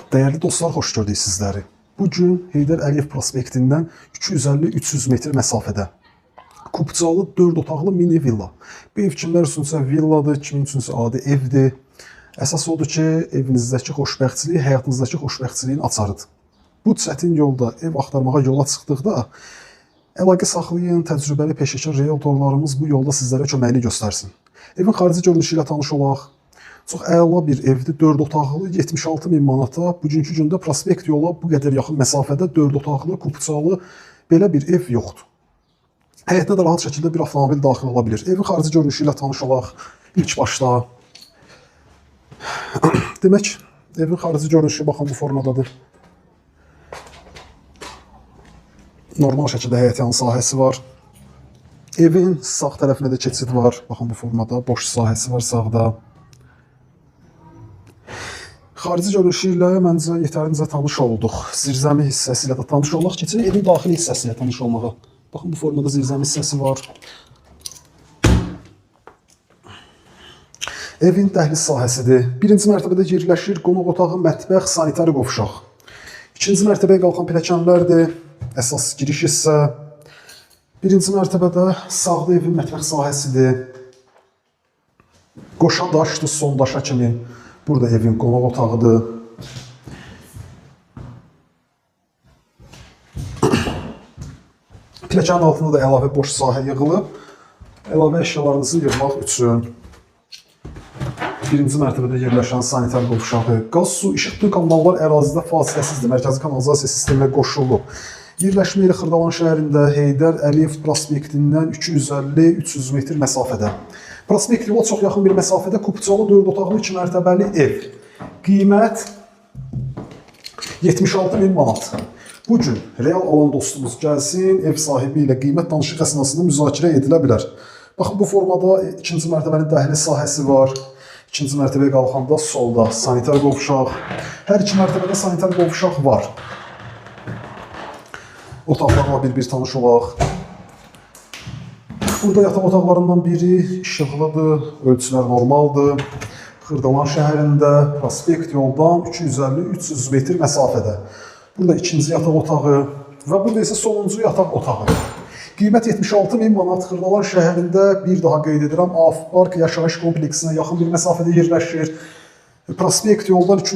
Dəyərli dostlar, xoş gördük sizləri. Bu gün Heydər Əliyev prospektindən 250-300 metr məsafədə Kupçalı 4 otaqlı mini villa. Bu ev kimlər üçünsə villadır, kimin üçünsə adi evdir. Əsas odur ki, evinizdəki xoşbəxtçilik həyatınızdakı xoşbəxtçiliyin açarıdır. Bu çətin yolda ev axtarmağa yola çıxdıqda əlaqə saxlayın, təcrübəli peşəkar realtorlarımız bu yolda sizlərə köməklik göstərsin. Evin xarici görünüşü ilə tanış olaq. Çox əla bir evdir, 4 otaqlı, 76 min manata. Bugünkü gündə prospekt yola bu qədər yaxın məsafədə 4 otaqlı, kupçalı belə bir ev yoxdur. Həyətinə də rahat şəkildə bir avtomobil daxil ola bilir. Evin xarici görünüşü ilə tanış olaq ilk başda. Demək, evin xarici görünüşü baxın bu formadadır. Normal şəkildə həyətyan sahəsi var. Evin sağ tərəfinə də keçid var. Baxın bu formada boş sahəsi var sağda. Xarici görünüşü ilə məncə yetərincə tanış olduq. Zirzəmi hissəsi ilə də tanış olaq. Keçək evin daxili hissəsi ilə tanış olmağa. Baxın bu formada zirzəmi hissəsi var. Evin dəhliz sahəsidir. Birinci mərtəbədə yerləşir qonaq otağı, mətbəx, sanitar qovşaq. İkinci mərtəbəyə qalxan pilləkənlərdir. Əsas giriş hissə. Birinci mərtəbədə sağda evin mətbəx sahəsidir. Qoşa daşdır son daşa kimi. Burada evin qonaq otağıdır. Pilləkənin altında da əlavə boş sahə yığılıb. Əlavə əşyalarınızı yığmaq üçün. Birinci mərtəbədə yerləşən sanitar qovşağı, qaz, su, işıq, bütün kanallar ərazidə fasiləsizdir. Mərkəzi kanalizasiya sisteminə qoşulub. Yerləşmə yeri Xırdalan şəhərində Heydər Əliyev prospektindən 250-300 metr məsafədə. Prospekt yola çox yaxın bir məsafədə Kupçalı 4 otaqlı 2 mərtəbəli ev. Qiymət 76 min manat. Bu gün real alan dostumuz gəlsin, ev sahibi ilə qiymət danışıq əsnasında müzakirə edilə bilər. Baxın bu formada ikinci mərtəbənin dəhliz sahəsi var. İkinci mərtəbəyə qalxanda solda sanitar qovşaq. Hər iki mərtəbədə sanitar qovşaq var. Otaqlarla bir-bir tanış olaq. Burada yataq otaqlarından biri işıqlıdır, ölçülər normaldır. Xırdalan şəhərində prospekt yoldan 250-300 metr məsafədə. Burada ikinci yataq otağı və burada isə sonuncu yataq otağı. Qiymət 76 min manat. Xırdalan şəhərində bir daha qeyd edirəm, AF Park yaşayış kompleksinə yaxın bir məsafədə yerləşir. Prospekt yoldan 200